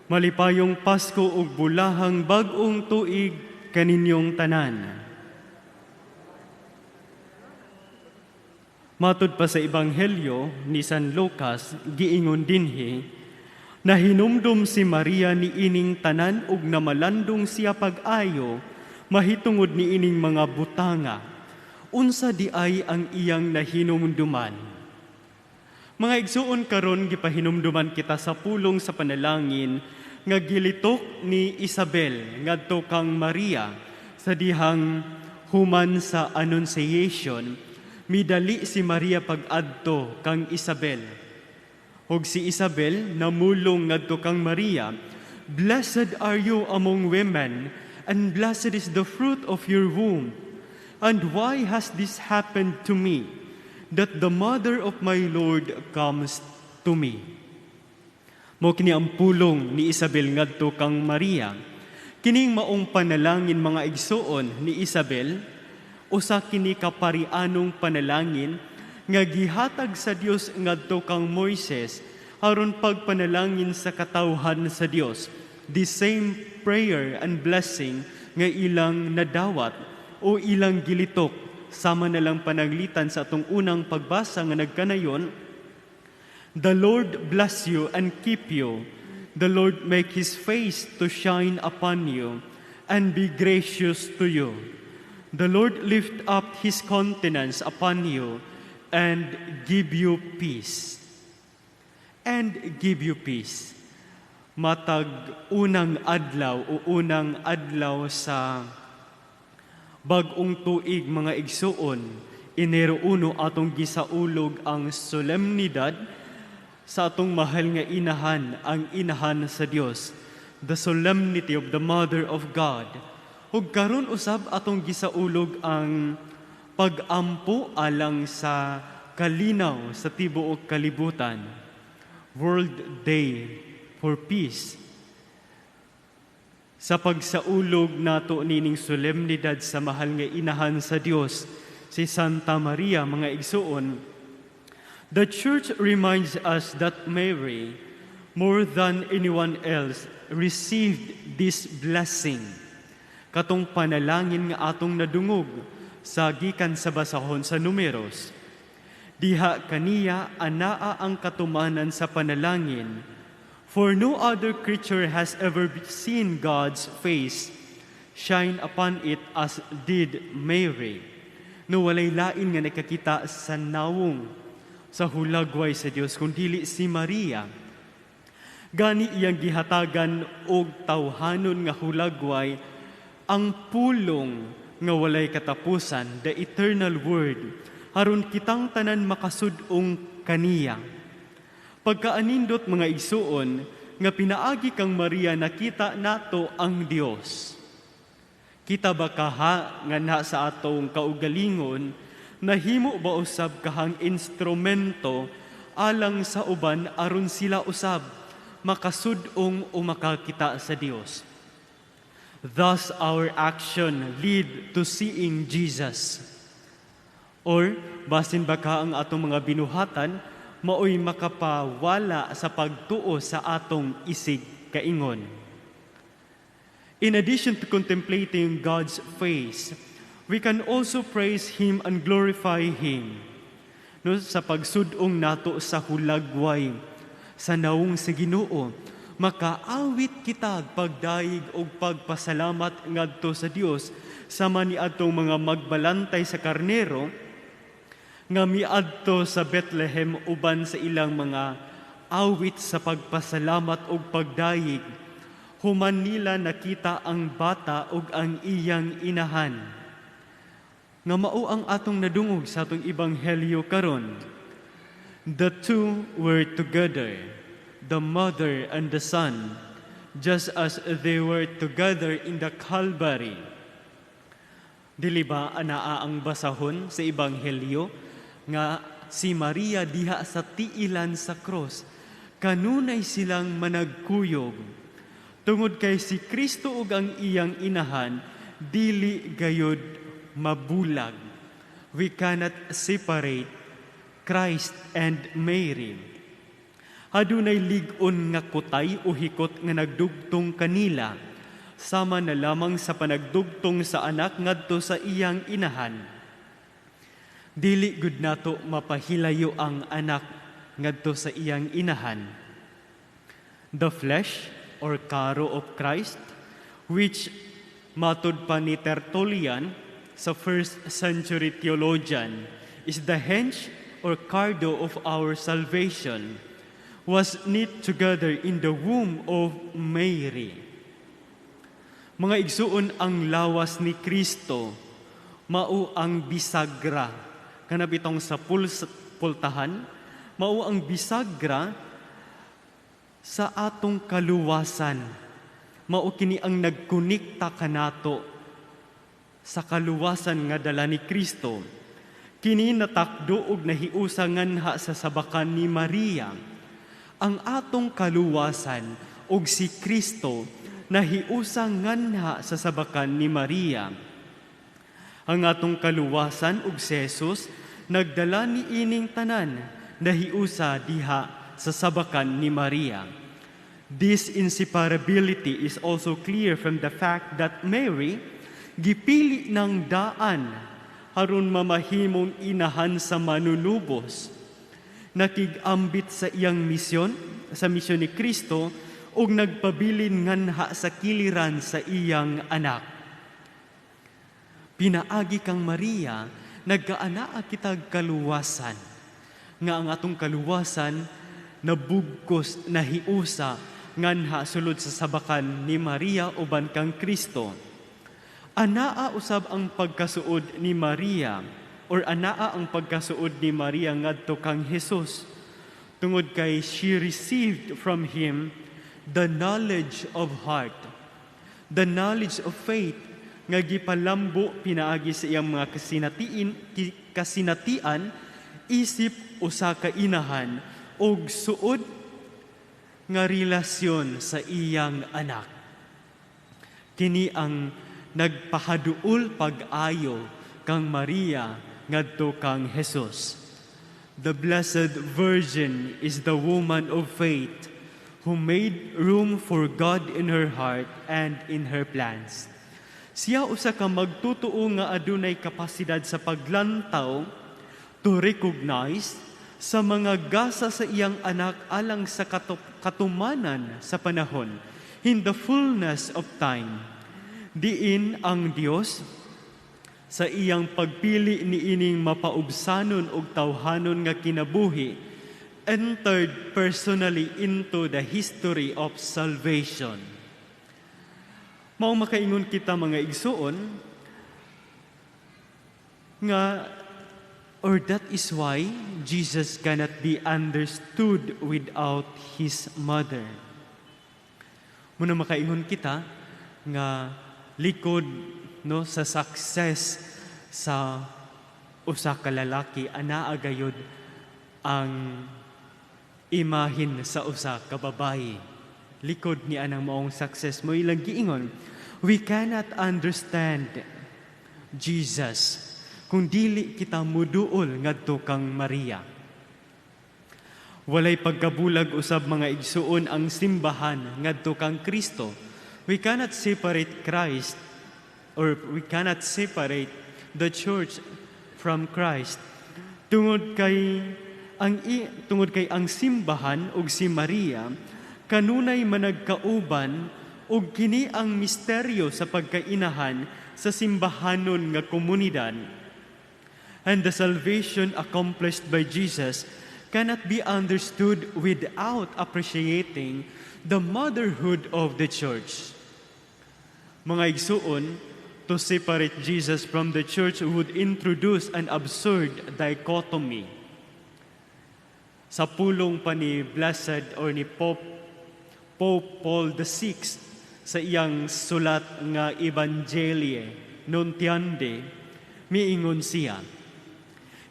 Malipayong Pasko ug bulahang bag-ong tuig kaninyong tanan. Matud pa sa Ebanghelyo ni San Lucas, giingon dinhi, nahinumdum si Maria ni ining tanan ug namalandong siya pag-ayo mahitungod ni ining mga butanga. Unsa di ay ang iyang nahinumduman? Mga igsuon, karon gipahinumduman kita sa pulong sa panalangin nga gilitok ni Isabel ngadto kang Maria sa dihang human sa Annunciation, midali si Maria pag-adto kang Isabel. Ug si Isabel namulong ngadto kang Maria, "Blessed are you among women, and blessed is the fruit of your womb. And why has this happened to me, that the mother of my Lord comes to me?" Mao kini ang pulong ni Isabel ngadto kang Maria. Kining maong panalangin, mga igsuon, ni Isabel, usa kini ka parianong panalangin nga gihatag sa Dios ngadto kang Moises aron pagpanalangin sa katawhan sa Dios. The same prayer and blessing nga ilang nadawat o ilang gilitok, sama na lang pananglitan sa atong unang pagbasa nga nagkanayon, "The Lord bless you and keep you. The Lord make His face to shine upon you and be gracious to you. The Lord lift up His countenance upon you and give you peace." And give you peace. Matag unang adlaw o unang adlaw sa bag-ong tuig, mga igsuon, Enero 1, atong gisaulog ang solemnidad sa atong mahal nga inahan, ang inahan sa Dios, the solemnity of the Mother of God. Ug karon usab atong gisaulog ang pag-ampo alang sa kalinaw sa tibuok kalibutan. World Day for Peace. Sa pagsaulog nato nining solemnidad sa mahal nga inahan sa Dios, si Santa Maria, mga igsuon, the Church reminds us that Mary, more than anyone else, received this blessing. Katong panalangin nga atong nadungog sa gikan sa basahon sa Numeros. Diha kaniya anaa ang katumanan sa panalangin. For no other creature has ever seen God's face shine upon it as did Mary. No walay lain nga nakakita sa nawong sa hulagway sa Dios kung dili si Maria. Gani iyang gihatagan og tawhanon nga hulagway ang pulong nga walay katapusan, the eternal Word, aron kitang tanan makasud-ong kaniya. Pagkaanindot, mga igsuon, nga pinaagi kang Maria nakita nato ang Dios. Kita ba kaha nga na sa atong kaugalingon, nahimo ba usab kahang instrumento alang sa uban aron sila usab makasud-ong o makakita sa Dios? Thus our action lead to seeing Jesus. Or basin ba ka ang atong mga binuhatan maoy makapawala sa pagtuo sa atong isig kaingon? In addition to contemplating God's face, we can also praise Him and glorify Him. No, sa pagsud-ong nato sa hulagway, sa nawong sa Ginoo, makaawit kita pagdayeg og pagpasalamat ngadto sa Dios sama ni atong mga magbalantay sa karnero nga miadto sa Bethlehem uban sa ilang mga awit sa pagpasalamat ug pagdayeg human nila nakita ang bata ug ang iyang inahan, nga mao ang atong nadungog sa atong ebanghelyo karon. The two were together, the mother and the son, just as they were together in the Calvary. Dili ba anaa ang basahon sa ebanghelyo nga si Maria diha sa tiilan sa cross, kanunay silang managkuyog tungod kay si Kristo ug ang iyang inahan dili gayud mabulag? We cannot separate Christ and Mary. Adunay lig-on nga kutay o hikot nga nagdugtong kanila, sama na lamang sa panagdugtong sa anak ngadto sa iyang inahan. Dili gud nato mapahilayo ang anak ngadto sa iyang inahan. The flesh or caro of Christ, which matud pa ni Tertullian sa first century theologian, is the hinge or cardo of our salvation, was knit together in the womb of Mary. Mga igsuon, ang lawas ni Kristo mao ang bisagra, kana bitong sa pultahan, mao ang bisagra sa atong kaluwasan. Mao kini ang nagkonekta kanato sa kaluwasan nga dala ni Kristo. Kini natakdo og nahiusa nganha sa sabakan ni Maria. Ang atong kaluwasan og si Kristo nahiusa nganha sa sabakan ni Maria. Ang atong kaluwasan ug si Jesus nagdala ni ining tanan, nahiusa diha sa sabakan ni Maria. This inseparability is also clear from the fact that Mary gipili ng daan aron mamahimong inahan sa manunubos. Nakig-ambit sa iyang misyon, sa misyon ni Kristo, ug nagpabilin nganha sa kiliran sa iyang anak. Pinaagi kang Maria, nagkaanaa kitag kaluwasan. Nga ang atong kaluwasan nabugkos, nahiusa nganha sulod sa sabakan ni Maria uban kang Kristo. Anaa usab ang pagkasuod ni Maria or anaa ang pagkasuod ni Maria ngadto kang Jesus tungod kay she received from him the knowledge of heart, the knowledge of faith nga gipalambo pinaagi sa iyang mga kasinatian isip usa ka inahan og suod nga relasyon sa iyang anak. Kini ang nagpahaduol pag-ayo kang Maria ngadto kang Jesus. The Blessed Virgin is the woman of faith who made room for God in her heart and in her plans. Siya usa ka magtutuo nga adunay kapasidad sa paglantaw, to recognize sa mga gasa sa iyang anak alang sa katumanan sa panahon, in the fullness of time. Diin ang Dios sa iyang pagpili ni ining mapaubsanon og tawhanon nga kinabuhi entered personally into the history of salvation. Mao makaingon kita, mga igsuon, nga or that is why Jesus cannot be understood without his mother. Muna makaingon kita nga likod, no, sa success sa usa ka lalaki, anaa gayud ang imahin sa usa ka babayi. Likod ni anang maong success mo ilang giingon, we cannot understand Jesus kung dili kita muduol ngadto kang Maria. Walay pagkabulag usab, mga igsuon, ang simbahan ngadto kang Kristo. We cannot separate Christ or we cannot separate the church from Christ. Tungod kay ang simbahan ug si Maria kanunay managkauban ug kini ang misteryo sa pagkainahan sa simbahanon nga komunidad. And the salvation accomplished by Jesus cannot be understood without appreciating the motherhood of the church. Mga igsuon, to separate Jesus from the church would introduce an absurd dichotomy. Sa pulong pa ni Blessed or ni Pope Paul VI sa iyang sulat nga Evangelii Nuntiandi, miingon siya,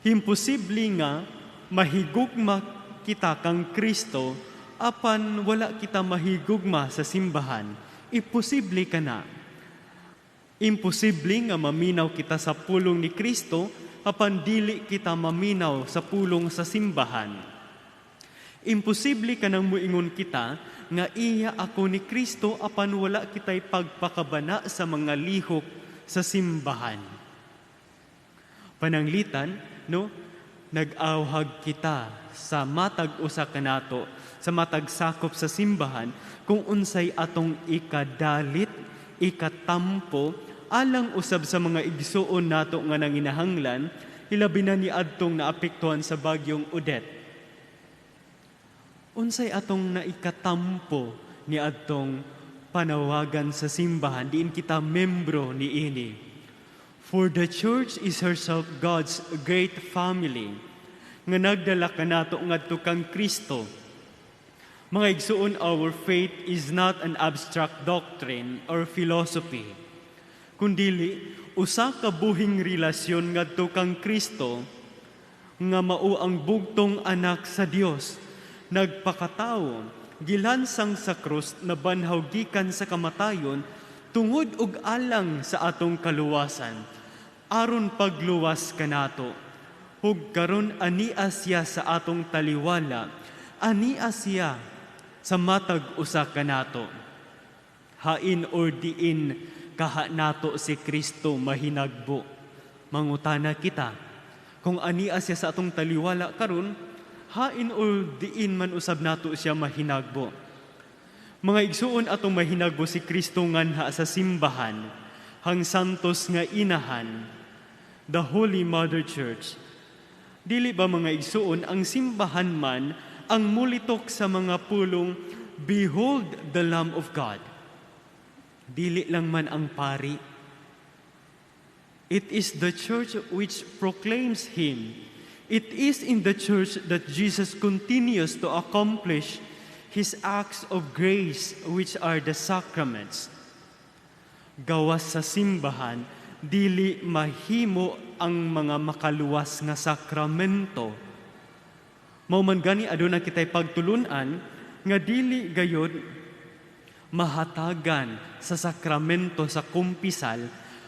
"Imposible nga mahigugma kita kang Kristo apan wala kita mahigugma sa simbahan. Imposible kana. Imposible nga maminaw kita sa pulong ni Kristo apan dili kita maminaw sa pulong sa simbahan." Imposible kanang muingon kita nga iya ako ni Kristo apan wala kitay pagpakabana sa mga lihok sa simbahan. Pananglitan, no, nag-awhag kita sa matag usa kanato, sa matag sakop sa simbahan, kung unsay atong ikadalit, ikatampo, alang usab sa mga igsuon nato nga nanginahanglan, hilabi na niadtong naapektuhan sa bagyong Odette. Unsay atong naikatampo niadtong panawagan sa simbahan, diin kita membro niini? For the Church is herself God's great family nga nagdala kanato ngadto kang Kristo. Mga igsuon, our faith is not an abstract doctrine or philosophy, kundili usa ka buhing relasyon ngadto kang Kristo nga mao ang bugtong anak sa Dios, nagpakatawo, gilansang sa krus, nabanhaw gikan sa kamatayon tungod ug alang sa atong kaluwasan, aron pagluwas kanato. Ug karon ania siya sa atong taliwala, ania siya sa matag usa kanato. Hain or diin kaha nato si Kristo mahinagbo? Mangutana kita, kung ania siya sa atong taliwala karon, hain or diin man usab nato siya mahinagbo? Mga igsuon, atong mahinagbo si Kristo nganha sa simbahan, hang santos nga inahan, the Holy Mother Church. Dili ba, mga igsuon, ang simbahan man ang mulitok sa mga pulong, "Behold the Lamb of God"? Dili lang man ang pari. It is the Church which proclaims Him. It is in the Church that Jesus continues to accomplish His acts of grace, which are the sacraments. Gawas sa simbahan, dili mahimo ang mga makaluwas nga sakramento. Mao man gani aduna kitay pagtulunan nga dili gayod mahatagan sa sakramento sa kumpisal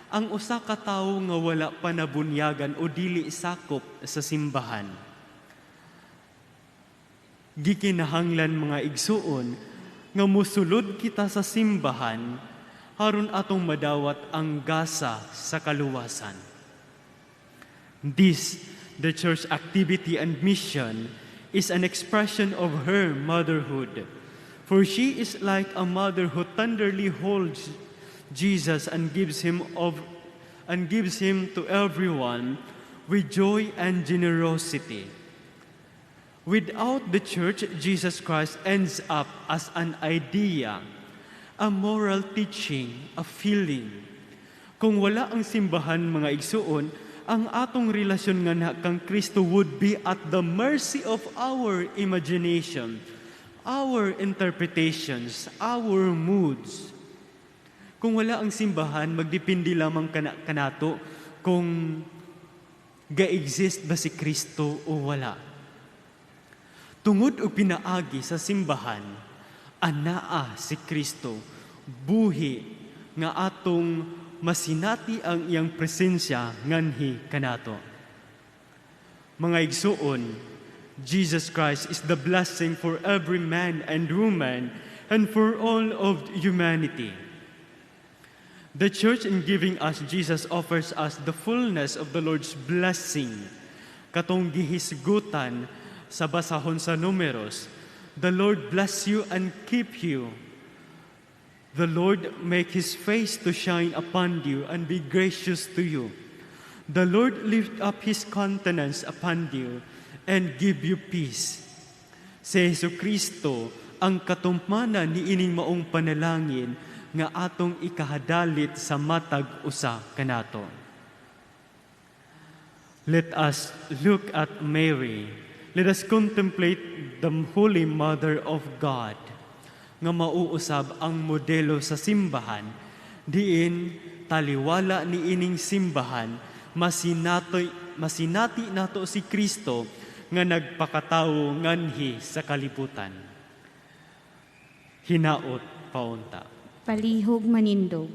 ang usa ka tawo nga wala pa nabunyagan o dili sakop sa simbahan. Gikinahanglan, mga igsuon, nga musulod kita sa simbahan aron atong madawat ang gasa sa kaluwasan. This, the Church activity and mission, is an expression of her motherhood. For she is like a mother who tenderly holds Jesus and gives him to everyone with joy and generosity. Without the Church, Jesus Christ ends up as an idea, a moral teaching, a feeling. Kung wala ang simbahan, mga igsuon, ang atong relasyon nganha kang Kristo would be at the mercy of our imagination, our interpretations, our moods. Kung wala ang simbahan, magdepende lamang kana kanato kung ga-exist ba si Kristo o wala. Tungod og pinaagi sa simbahan, anaa si Kristo, buhi nga atong masinati ang iyang presensya nganhi kanato. Mga igsuon, Jesus Christ is the blessing for every man and woman and for all of humanity. The Church, in giving us Jesus, offers us the fullness of the Lord's blessing. Katong gihisgutan sa basahon sa Numeros, "The Lord bless you and keep you. The Lord make His face to shine upon you and be gracious to you. The Lord lift up His countenance upon you and give you peace." Si Jesu Kristo ang katumanan niining maong panalangin nga atong ikahadalit sa matag usa kanato. Let us look at Mary. Let us contemplate the Holy Mother of God nga mauusab ang modelo sa simbahan, diin taliwala ni ining simbahan masinati nato si Kristo nga nagpakatawo nganhi sa kalibutan. Hinaot paunta. Palihog manindog.